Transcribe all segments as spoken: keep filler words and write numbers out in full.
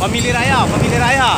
Pamilih raya, pamilih raya.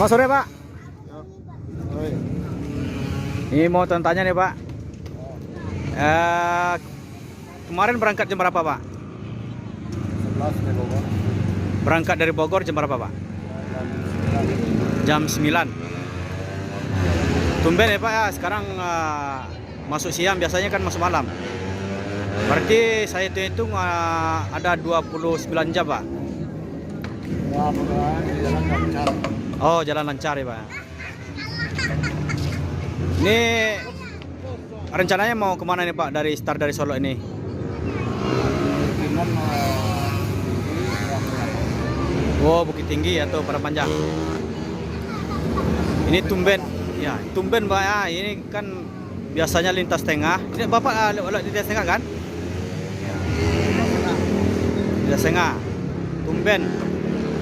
Selamat sore, Pak. Ini mau tanya-tanya nih, Pak. Eh, kemarin berangkat jam berapa, Pak? Sebelas dari Bogor. Berangkat dari Bogor jam berapa, Pak? Jam sembilan. Jam sembilan. Tumben ya, Pak, ya. Sekarang, eh, masuk siang, biasanya kan masuk malam. Berarti saya hitung-hitung, ah, ada dua puluh sembilan jam, Pak. Ya, mudah-mudahan di jalan lancar. Oh, jalan lancar ya, Pak. Ini rencananya mau kemana nih, Pak, dari start dari Solok ini? Kemungkinan, eh, Oh, Bukittinggi atau Padang Panjang. Ini tumben, ya, tumben, Pak, ya. Ini kan biasanya lintas tengah. Ini Bapak, ah, lewat, lewat lintas tengah, kan? Lintas tengah. Tumben.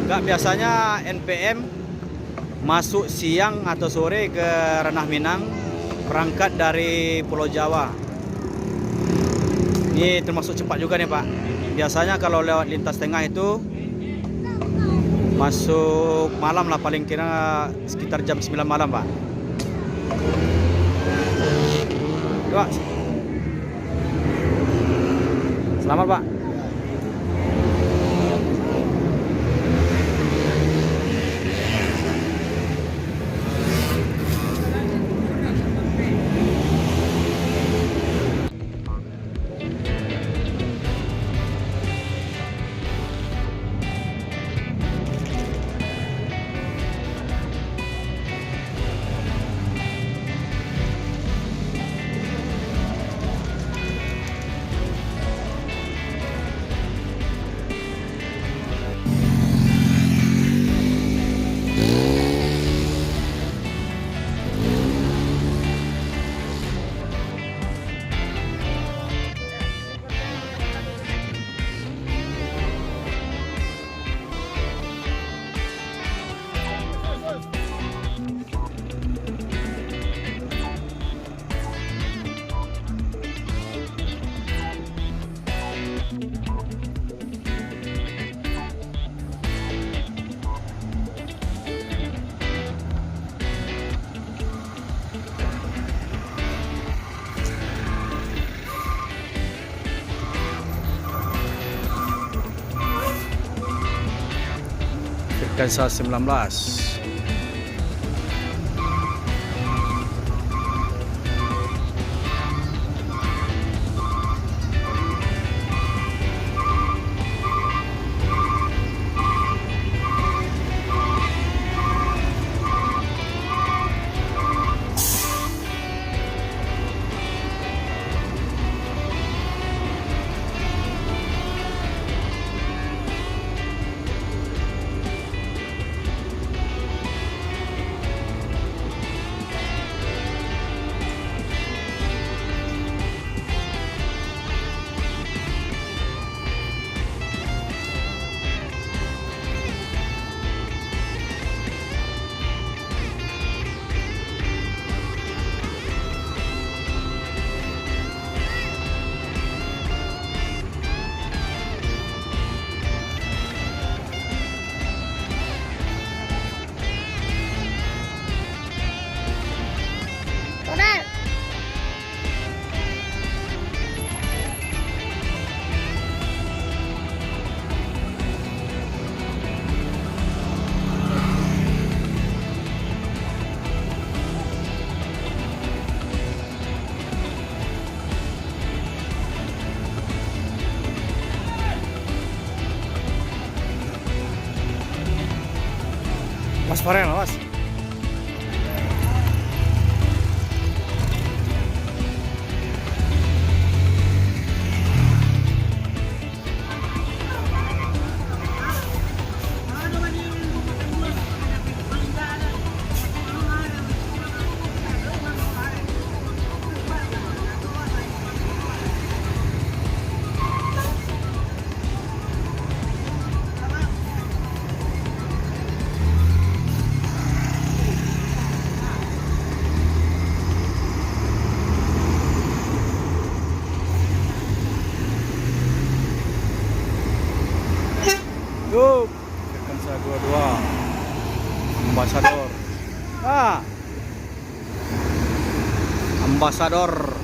Enggak biasanya N P M masuk siang atau sore ke Ranah Minang, berangkat dari Pulau Jawa. Ini termasuk cepat juga nih, Pak. Biasanya kalau lewat lintas tengah itu masuk malam lah, paling kira sekitar jam sembilan malam, Pak. Pak. Selamat, Pak. Kansa sembilan belas. Mas, pareng lah, Mas. Yo, Kansa dua dua. Ambasador. Ah. Ambasador